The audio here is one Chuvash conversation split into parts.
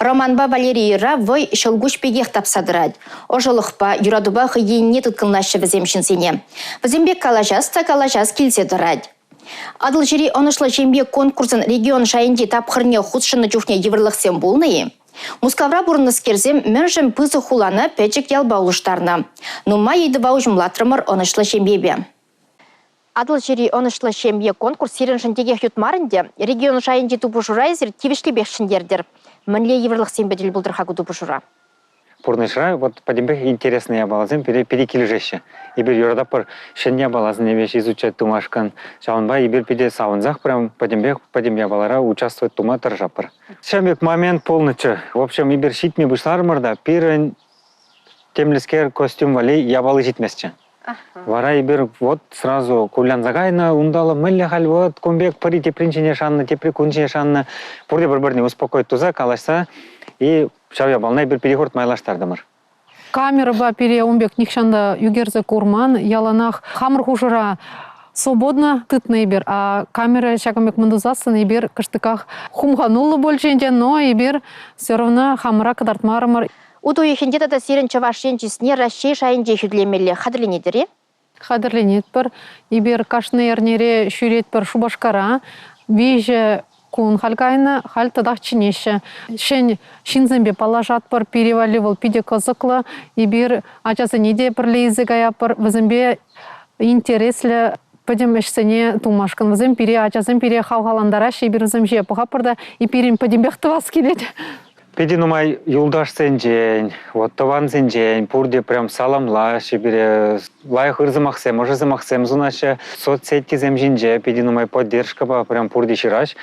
Романпа Валерийӑра вӑй ҫӑлкуҫ пекех тапса тӑрать. Ӑшӑлӑхпа, юратупа хӑй енне тыткӑнлаҫҫӗ вӗсем ҫынсене. Вӗсемпе калаҫас та калаҫас килсе тӑрать. Атӑлҫири ӑнӑҫлӑ ҫемье конкурсӑн регион шайӗнчи тапхӑрне хутшӑннӑ чухне йывӑрлӑхсем пулнӑ-и? Мускавра пурӑннӑскерсем мӗншӗн пысӑк хулана пӗчӗк ялпа улӑштарнӑ? Нумай ыйтӑва уҫӑмлатрӑмӑр ӑнӑҫлӑ ҫемьепе. Атӑлҫири ӑнӑҫлӑ ҫемье конкурс сирӗншӗн текех ют мар ӗнтӗ. Регион шайӗнчи тупӑшура эсир тивӗҫлипех ҫӗнтертӗр. Мӗнле йывӑрлӑхсемпе тӗл пултӑр-ха ку тупӑшура? Пурнӑҫра вот пӗтӗмпех интересный япаласем пире питӗ килӗшеҫҫӗ. Эпир юрататпӑр ҫӗнӗ япаласене веҫ изучать тумашкӑн. Ҫавӑнпа эпир питӗ савӑнсах прям пӗтӗмпех пӗтӗм япалара участвовать тума тӑрӑшатпӑр. Ҫав пек момент пулнӑччӗ. В общем, эпир ҫитме пуҫларӑмӑр та пирӗн темлескер костюм валли япали ҫитместчӗ. Вара эпир вот сразу кулянса кайнӑ, унталла мӗнле халь вот кун пек пӗри теприн ҫине шаннӑ, тепри кун ҫине шаннӑ. Пурте пӗр-пӗрне успокоить туса, калаҫса и ҫав япалана эпир переход майлаштартӑмӑр. Камерӑпа пире ун пек нихҫан та ӳкерсе курман. Яланах хамӑр хушӑра свободно тытнӑ эпир. А камера ҫакӑн пек мӗн тусассӑн эпир кӑштӑках хумхануллӑ пулчӗ ӗнтӗ, но эпир все равно хамӑра кӑтартмарӑмӑр. Утӑ уйӑхӗнче тата сирӗн Чӑваш Ен чысне Раҫҫей шайӗнче хӳтӗлемелле хатӗрленетӗр-и? Хатӗрленетпӗр. Эпир кашни эрнере ҫӳретпӗр Шупашкара. Виҫӗ кун халь кайнӑ, халь татах чӗнеҫҫӗ. Ҫӗн ҫынсемпе паллашатпӑр. Пире валли вӑл питӗ кӑсӑклӑ. Эпир ачасене те пӗрле илсе каятпӑр. Вӗсемпе интереслӗ пӗтӗм ӗҫсене тумашкӑн. Вӗсем пире, ачасем пире хавхалантараҫҫӗ. Эпир вӗсем ҫине пӑхатпӑр та, и пирӗн пӗтӗмпех тӑвас килет. Питӗ нумай юлташсенчен, вот тӑвансенчен пурте прям саламлаҫҫӗ пире, лайӑх ыр сӑмахсем, ӑшӑ сӑмахсем сунаҫҫӗ. Соцсетьсем ҫинче питӗ нумай поддержкӑпа прям пурте ҫыраҫ.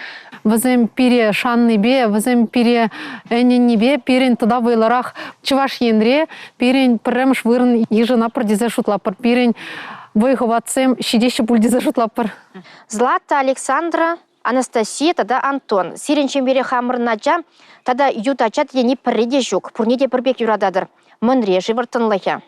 Вӗсем пире шаннипе, вӗсем пире ӗненнипе пирӗн тата вӑйлӑрах Чӑваш Енре пирӗн пӗрремӗш вырӑн йышӑнатпӑр тесе шутлатпӑр. Пирӗн вӑй-хӑватсем ҫитеҫҫӗ пуль тесе шутлатпӑр. Злата Александра Анастасия тата Антон, сирӗн ҫемьере хамӑрӑн ача тата ют ача тени пӗрре те ҫук. Пурне те пӗр пек юрататӑр. Мӗнре-ши вӑрттӑнлӑхӗ?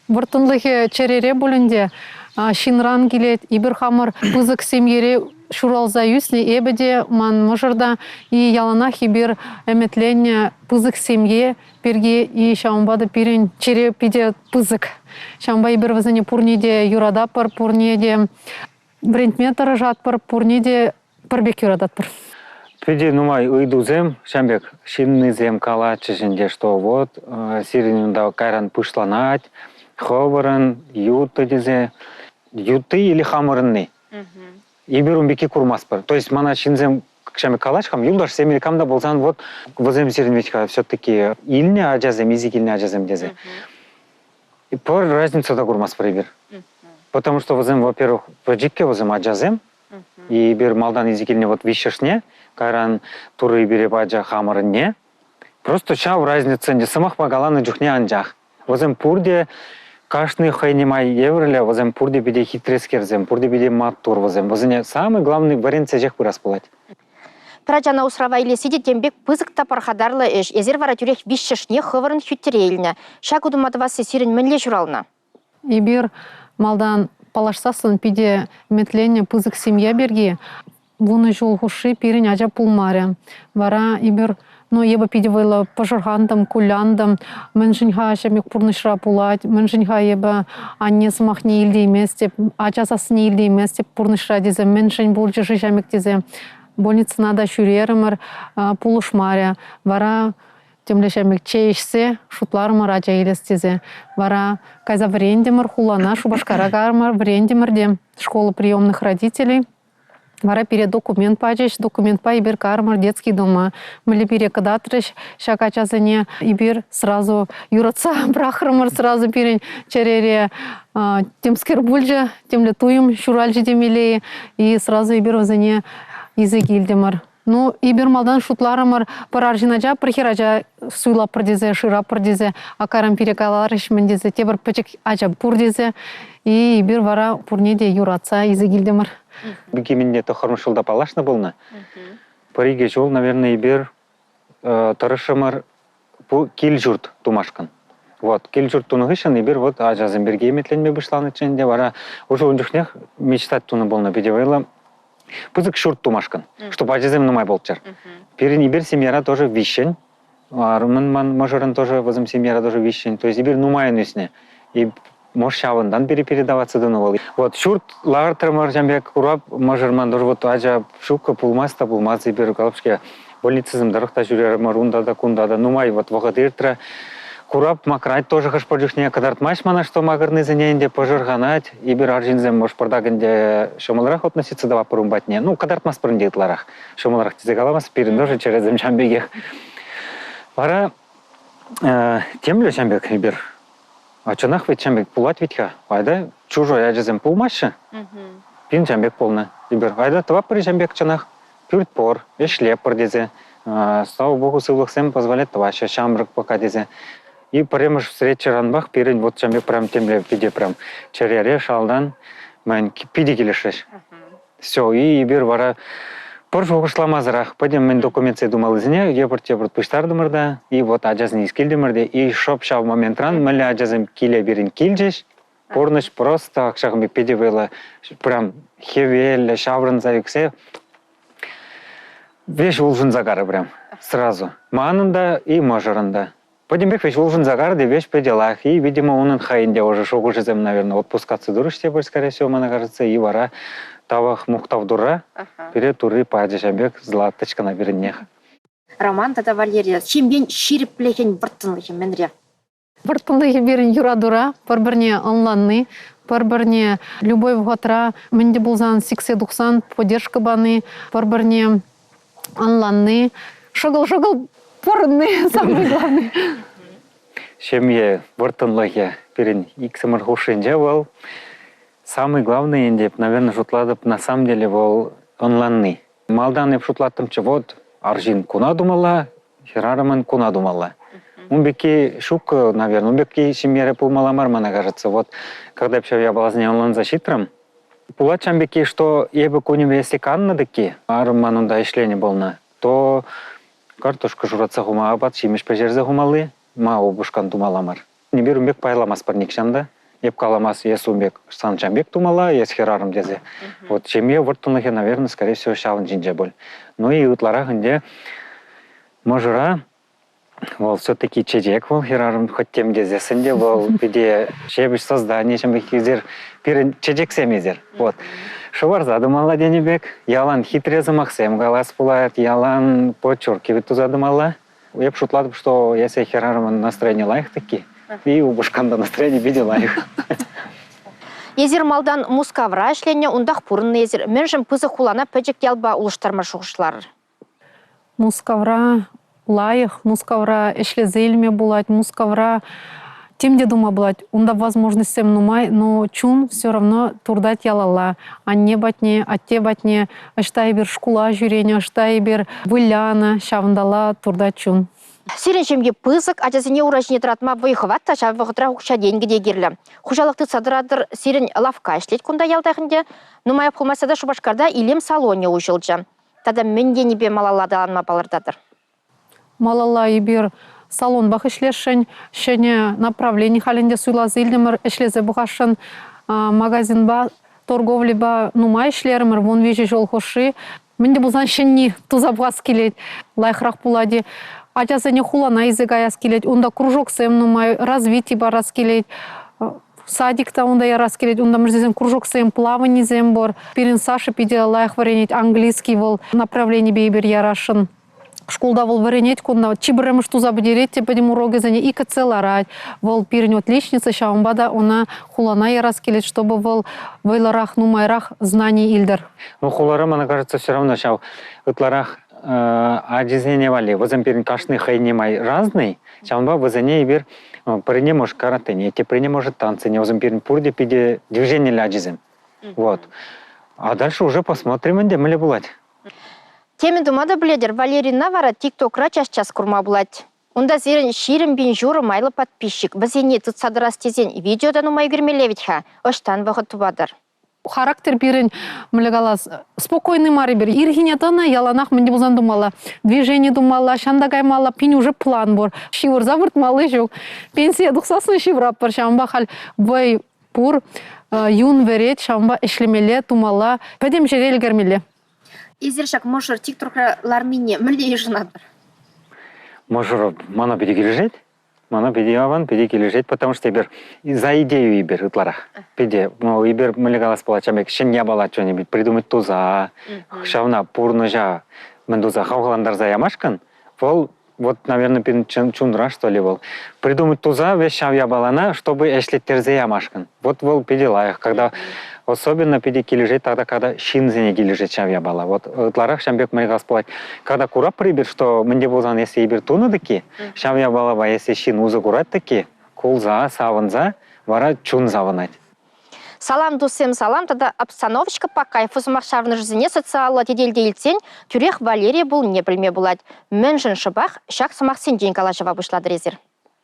Вӑрттӑнлӑхӗ чӗрере пуль ӗнтӗ. Ҫынран килет. Эпир хамӑр пысӑк ҫемьере ҫуралса ӳснӗ. Эпӗ те, ман мӑшӑр та. И яланах эпир ӗмӗтленнӗ пысӑк ҫемье пирки. И ҫавӑнпа та пирӗн чӗре питӗ пысӑк. Ҫавӑнпа эпир вӗсене пурне те юрататпӑр, пурне те Вӗрентме тӑрӑшатпӑр, пурне те пӗр пек юрататпӑр. Питӗ нумай ыйтусем ҫавӑн пек ҫыннисем калатчӗҫ ӗнтӗ, что вот сирӗн унта кайран пуҫланать, хӑвӑрӑн юттӑ тесе. Ютти или хамӑрӑнни. Эпир ун пекки курмастпӑр. То есть мана ҫынсем ҫавӑн пек калаҫ хам, юлташсем или кам та пулсан вот вӗсем сирӗн ведь-ха все-таки илнӗ ачасем, илсе килнӗ ачасем тесе. Пӗр разница та курмастпӑр эпир. Потому что вӗсем, во-первых, пӗчӗккӗ вӗсем ачасем. И эпир малтан илсе килнӗ вот виҫҫӗшне, кайран Турӑ пире пачӗ хамӑрӑнне. Просто ҫав разница ӗнтӗ сӑмахпа каланӑ чухне анчах. Вӗсем пурте кашни хӑйне май евӗрлӗ, вӗсем пурте питӗ хитрескерсем, пурте питӗ маттур вӗсем. Вӗсене самый главный вӗрентсе ҫех пырас пулать. Пӗр ачана усрава илесси те тем пек пысӑк та пархатарлӑ ӗҫ. Эсир вара тӳрех виҫҫӗшне хӑвӑрӑн хӳттӗре илнӗ. Ҫак утӑма тӑвасси сирӗн мӗнле ҫуралнӑ? Эпир малтан паллашсассӑн питӗ ӗмӗтленнӗ пысӑк семья пирки. 10 ҫул хушши пирӗн ача пулмарӗ. Вара эпир, ну, эпӗ питӗ вӑйлӑ пӑшӑрхантӑм, кулянтӑм. Мӗншӗн-ха ҫав пек пурнӑҫра пулать? Мӗншӗн-ха эпӗ анне сӑмахне илтейместӗп, ача сассине илтейместӗп пурнӑҫра тесе, мӗншӗн пулчӗ-ши ҫав пек тесе больницӑна та ҫӳрерӗмӗр, пулӑшмарӗ. Вара темле ҫав пек чей ӗҫсе шутларӑмӑр ача илес тесе. Вара кайса вӗрентӗмӗр хулана, Шупашкара кайрӑмӑр, вӗрентӗмӗр те школа приемных родителей. Вара пире документ пачӗҫ. Документпа эпир карӑмӑр детский дома. Мӗнле пире кӑтартрӗҫ ҫак ачасене. Эпир сразу юратса пӑрахрӑмӑр сразу пирӗн чӗрере темскер пулчӗ, темле туйӑм ҫуралчӗ темелле. И сразу эпир вӗсене илсе килтӗмӗр. Ну, эпир малтан шутларӑмӑр, пӗр арҫын ача, пӗр хӗр ача суйлаппӑр тесе, шыраппӑр тесе, а кайран пире каларӗҫ мӗн тесе, тепӗр пӗчӗк ача пур тесе. И эпир вара пурне те юратса илсе килтӗмӗр. Кименне тӑххӑрмӗш ҫулта паллашнӑ пулнӑ. Пӗр-икӗ ҫул, наверное, эпир тӑрӑшрӑмӑр кил-ҫурт тумашкӑн. Вот, кил-ҫурт тунӑ хыҫҫӑн эпир вот ачасем пирки ӗмӗтленме пуҫланӑччӗ ӗнтӗ. Вара уже ун чухнех мечтать тунӑ пулнӑ питӗ вӑйлӑ. Пысӑк ҫурт тумашкӑн, чтобы ачасем нумай пулччӑр. Пирӗн эпир семьяра тоже виҫҫӗн. Арӑмӑн ман мӑшӑрӑн тоже вӗсем семьяра тоже виҫҫӗн. То есть эпир нумайӑн ӳснӗ. И может ҫавӑнтан пире передаваться тунӑ вӑл. Вот ҫурт лартрӑмӑр ҫам пек курап мӑшӑр ман тоже вот ача ҫуккӑ пулмасть та пулмасть эпир калӑпшке больницӑсем тӑрӑх та ҫӳрерӗмӗр унта та кунта та нумай вот вӑхӑт иртрӗ. Курап макрать тоже хӑш-пӗр чухне кӑтартмасть мана, что макӑрнисене ӗнтӗ пӑшӑрханать. Эпир арҫынсем может пӑртак ӗнтӗ ҫӑмӑлрах относиться тӑватпӑр ун патне. Ну, кӑтартмастпӑр ӗнтӗ ытларах. Ҫӑмӑлрах тесе каламас, пирӗн тоже чӗресем ҫам пекех. Вара темле ҫам пек эпир. А чӑнах вӗт ҫам пек пулать вӗт-ха. Айда чужой ачасем пулмаҫҫӗ. Пин ҫам пек пулнӑ. Эпир айда тӑватпӑр ҫам пек чӑнах. Пӳрт пур, ӗҫлеппӗр тесе. Слава богу, сывлӑхсем позволять тӑваҫҫӗ ҫамрӑк пока тесе. И пӗрремӗш встречӑранпах пирӗн вот ҫам пек прям темле питӗ прям чӗрере шалтан мӗн питӗ килӗшрӗҫ. Все, и эпир вара пӗр шухӑшламасӑрах пӗтӗм мӗн документсем тумаллисене епӗр-тепӗр пуҫтартӑмӑр та, и вот ачасене килтӗмӗр те, и шӑп ҫав моментран мӗнле ачасем киле пирӗн килчӗҫ, пурнӑҫ просто ҫакӑн пек питӗ вӑйлӑ прям хӗвеллӗ ҫаврӑнса ӳксе веҫ улшӑнса карӗ прям сразу. Манӑн та и мӑшӑрӑн та. Пӗтӗмпех веҫ улшӑнса карӗ те веҫ пӗтӗ лайӑх. И, видимо, унӑн хӑйӗн те уже шухӑшӗсем, наверное, отпускаться турӗҫ те пуль, скорее всего, мана кажется. И вара тавах мухтав Турра, пире Турри пачӗ ҫав пек Златочкӑна пирӗннех. Роман тата Валерия ҫемьен ҫирӗплӗхӗн вӑрттӑнлӑхӗ мӗнре? Вӑрттӑнлӑхӗ пирӗн юратура, пӗр-пӗрне ӑнланни, пӗр-пӗрне любой вӑхӑтра мӗн те пулсан сиксе тухсан поддержка пани, пӗр-пӗрне ӑнланни, шӑкӑл-шӑкӑл пурӑнни самый главный. Ҫемье вӑрттӑнлӑхӗ пирӗн иксӗмӗр хушшинче вӑл самый главный ӗнтӗ, наверное, шутлатӑп, на самом деле вӑл ӑнланни. Малтан эп шутлаттӑмччӗ, вот арҫын куна тумалла, хӗрарӑмӑн куна тумалла. Ун пекки ҫук, наверное, ун пекки ҫемьере пулмалла мар, мана кажется. Вот когда эп ҫав япаласене ӑнланса ҫитрӗм, пулать ҫам пекки, что эпӗ кунӗпе если каннӑ тӗкки, арӑм ман унта ӗҫленӗ пулнӑ, то картошка шуратса хума, апат-ҫимӗҫ пӗҫерсе хумалли ма упӑшкан тумалла мар. Эпир ун пек пайламастпӑр нихҫан та. Эп каламас, эс ун пек сан ҫам пек тумалла, эс хӗрарӑм тесе. Вот ҫемье вӑрттӑнлӑхӗ, наверное, скорее всего, ҫавӑн ҫинче пуль. Ну и ытларах ӗнтӗ мӑшӑра вӑл все-таки чечек вӑл хӗрарӑм хӑть тем тесессӗн те вӑл питӗ ҫепӗҫ создание ҫын пек эсир пирӗн чечексем эсир. Вот. Шӑварса тӑмалла тенӗ пек, ялан хитре сӑмахсем калас пулать, ялан подчеркивать туса тӑмалла. Эп шутлатӑп, что если хӗрарӑмӑн настроени лайӑх таки, и упӑшкан та настроени питӗ лайӑх. Эсир малтан Мускавра ӗҫленӗ, унтах пурӑннӑ эсир. Мӗншӗн пысӑк хулана пӗчӗк ялпа улӑштарма шухӑшларӑр? Мускавра лайӑх, Мускавра ӗҫлесе илме пулать, Мускавра тем те тума пулать. Унта возможностьсем нумай, но чун все равно туртать ялалла. Анне патне, атте патне, ӑҫта эпир шкула ҫӳренӗ, ӑҫта эпир вылянӑ, ҫавӑнталла туртать чун. Сирӗн ҫемье пысӑк, ачасене ура ҫине тӑратма вӑй-хӑват та ҫав вӑхӑтра укҫа-тенкӗ те кирлӗ. Хуҫалӑх тытса тӑратӑр, сирӗн лавкка ӗҫлет кунта ялтах ӗнтӗ. Нумаях пулмасть тата Шупашкарта илем салонӗ уҫӑлчӗ. Тата мӗн енӗпе малалла аталанма палӑртатӑр? Малалла эпир салонпах ӗҫлесшӗн, ҫӗнӗ направлени халь ӗнтӗ суйласа илтӗмӗр, ӗҫлесе пӑхасшӑн. Магазинпа, торговльӑпа нумай ӗҫлерӗмӗр, 13 ҫул хушши. Мӗн те пулсан ҫӗнни туса пӑхас килет, лайӑхрах пулать-и. Ачасене хулана илсе каяс килет, унта кружоксем нумай, развитие парас килет. Садик та унта ярас килет, унта мӗншӗн кружоксем, плаванисем пур. Пирӗн Саша питӗ лайӑх вӗренет, английский вӑл направленипе эпир ярасшӑн. Шкулта вӑл вӗренет кунта, чи пӗрремӗш туса пӗтерет те пӗтӗм урокӗсене ИКЦ ларать. Вӑл пирӗн отличница, ҫавӑнпа та ӑна хулана ярас килет, чтобы вӑл вӑйлӑрах, нумайрах знани илтӗр. Ну, хулара, мне кажется, все равно ҫав ытларах ачисене валли. Вӗсем пирӗн кашни хӑйне май разный, ҫавӑнпа вӗсене эпир пӗрне может каратене, теприне может танцыне, вӗсем пирӗн пурте питӗ движениеллӗ ачисем. Вот. А дальше уже посмотрим ӗнтӗ, мӗнле пулать. Темӗн тума та пӗлетӗр, Валерина вара ТикТокра час-час курма пулать. Унта сирӗн 20 000 ҫурӑ майлӑ подписчик. Вӗсене тытса тӑрас тесен видео та нумай ӳкермелле вӗт-ха. Ӑҫтан вӑхӑт тупатӑр? Характер пирӗн, мӗнле калас, спокойный мар эпир. Ирхине тӑнӑ, яланах мӗн те пулсан тумалла. Движени тумалла, ҫанта каймалла, пин уже план пур. Ҫывӑрса выртмалли ҫук. Пенсие тухсассӑн ҫывӑратпӑр, ҫавӑнпа халь вӑй пур, юн вӗрет, ҫавӑнпа ӗҫлемелле, тумалла, пӗтӗм ҫӗре ӗлкӗрмелле. Эсир ҫак мӑшӑр ТикТокра ларнине мӗнле йышӑнатӑр? Мӑшӑр мана питӗ килӗшет. Мана питӗ аван, питӗ килӗшет, потому что эпир за идею эпир ытларах. Питӗ, ну, эпир мӗнле калас пулать, ҫавӑн пек ҫӗн япала что-нибудь придумать туса, ҫавна пурнӑҫа мӗн туса хавхалантарса ямашкӑн, вӑл вот, наверное, пирӗн чунра, что ли, вӑл. Придумать туса весь ҫав япалана, чтобы ӗҫлеттерсе ямашкӑн. Вот вӑл питӗ лайӑх, когда особенно питӗ килӗшет тогда, когда ҫынсене килӗшет ҫав япала. Вот ытларах ҫавӑн пек мӗн калас пулать. Когда кураппӑр эпир, что мӗнте пулсан, если эпир тунӑ таки, ҫав япалапа если ҫын усӑ курать таки, кулса, савӑнса, вара чун савӑнать. Салам, туссем, салам тата обстановочка по кайфу сӑмах ҫаврӑнӑшӗсене социаллӑ тетелте илтсен тӳрех Валерия пулнине пӗлме пулать. Мӗншӗн шӑпах ҫак сӑмахсенчен калаҫӑва пуҫлатӑр эсир?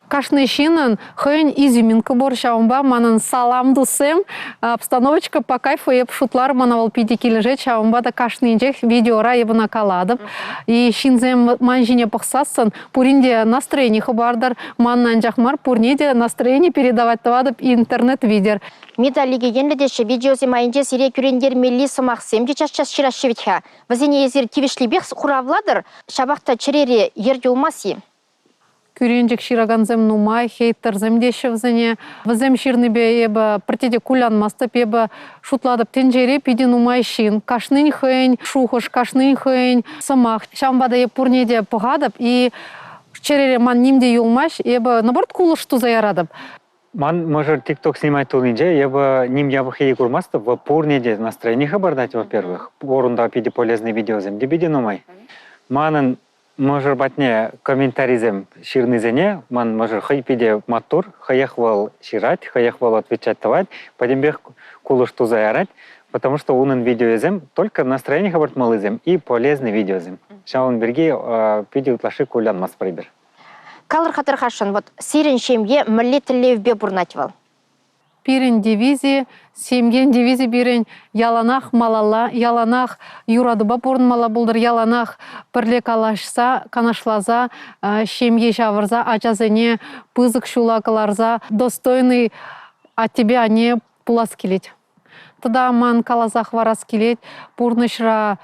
Кашни ҫыннӑн хӑйӗн изюминка пур, ҫавӑнпа манӑн салам туссем, обстановочка по кайфу эп шутларӑм, мана вӑл питӗ килӗшет, ҫавӑнпа та кашнинчех видеора эп ӑна калатӑп. И ҫынсем ман ҫине пӑхсассӑн пурин те настроени хӑпартӑр, манӑн анчах мар, пурне те настроени передавать тӑватӑп интернет витӗр. Медаль енлӗ теҫҫӗ видеосем айӗнче сире кӳрентермелли сӑмахсем те час-час ҫыраҫҫӗ вӗт-ха. Вӗсене эсир тивӗҫлипех хуравлатӑр, ҫапах та чӗрере йӗр юлмасть-и? Кӳренчӗк ҫыракансем нумай, хейтерсем теҫҫӗ вӗсене. Вӗсем ҫырнипе эпӗ пӗртте те кулянмастӑп. Эпӗ шутлатӑп, тӗнчере питӗ нумай ҫын. Кашнин хӑйӗн шухӑш, кашнин хӑйӗн сӑмах. Ҫавӑнпа та эп пурне те пӑхатӑп и чӗрере ман ним те юлмасть. Эпӗ, наоборот, кулӑш туса яратӑп. Ман мӑшӑр ТикТок снимать тунинче эпӗ ним япӑххи курмастӑп. Вӑл пурне те настроени хӑпартать, во-первых. Пур унта питӗ полезный видеосем те питӗ нумай. Манӑн мӑшӑр патне комментарисем ҫырнисене ман мӑшӑр хӑй питӗ маттур, хӑех вӑл ҫырать, хӑех вӑл отвечать тӑвать, пӗтӗмпех кулӑш туса ярать, потому что унӑн видеосем только настроени хӑпартмаллисем и полезный видеосем. Ҫавӑн пирки питӗ ытлашши кулянмастпӑр эпир. Калӑр-ха тархасшӑн, вот сирӗн ҫемье мӗнле тӗллевпе пурӑнать вӑл? Пирӗн дивизи, ҫемьен дивизи пирӗн яланах малалла, яланах юратупа пурӑнмалла пултӑр, яланах пӗрле калаҫса, канашласа, ҫемье ҫавӑрса, ачасене пысӑк ҫула кӑларса достойный аттепе анне пулас килет. Тата ман каласа хӑварас килет, пурнӑҫра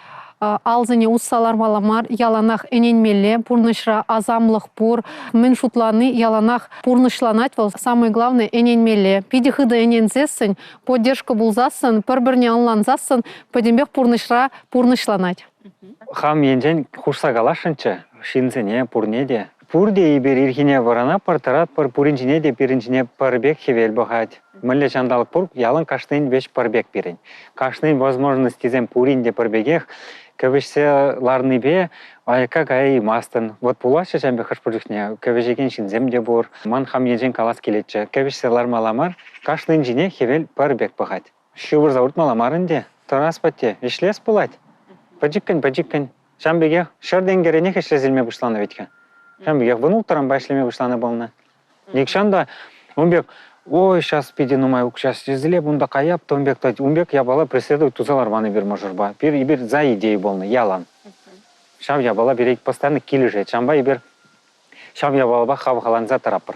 алсене усса лармалла мар, яланах ӗненмелле, пурнӑҫра асамлӑх пур. Мӗн шутлани яланах пурнӑҫланать вӑл. Самое главное ӗненмелле. Питӗ хытӑ ӗненсессӗн, поддержка пулсассӑн, пӗр-пӗрне ӑнлансассӑн пӗтӗмпех пурнӑҫра пурнӑҫланать. Хам енчен хушса каласшӑнччӗ ҫынсене пурне те. Пурте эпир ирхине вӑранатпӑр, тӑратпӑр, пурин ҫине те пирӗн ҫине пӗр пек хӗвел пӑхать. Мӗнле ҫанталӑк пур, ялан кашнин веҫ пӗр пек пирӗн. Кашнин возможностисем пурин те пӗр пекех. Кӗвӗҫсе ларнипе аякка каяймастӑн. Вот пулаҫҫӗ ҫавӑн пек хӑш-пӗр чухне кӗвӗҫекен ҫынсем те пур. Ман хам енчен калас килетчӗ. Кӗвӗҫсе лармалла мар, кашнин ҫине хӗвел пӗр пек пӑхать. Ҫывӑрса выртмалла мар ӗнтӗ. Тӑрас патте ӗҫлес пулать. Пӗчӗккӗн-пӗчӗккӗн. Ҫавӑн пекех ҫӗр тенкӗренех ӗҫлесе илме пуҫланӑ вӗт-ха. Ҫавӑн пекех вунулттӑранпа ӗҫлеме пуҫланӑ пулнӑ. Нихҫан та ун пек ой, сейчас питӗ нумай укҫа ӗҫлесе унта каяп, ун пек ун пек япала преследовать туса ларман эпир мӑшӑрпа. Пир эпир за идею пулнӑ ялан. Ҫав япала пире постоянно килӗшет. Ҫавӑнпа эпир ҫав япалапа хавхаланса тӑраппӑр.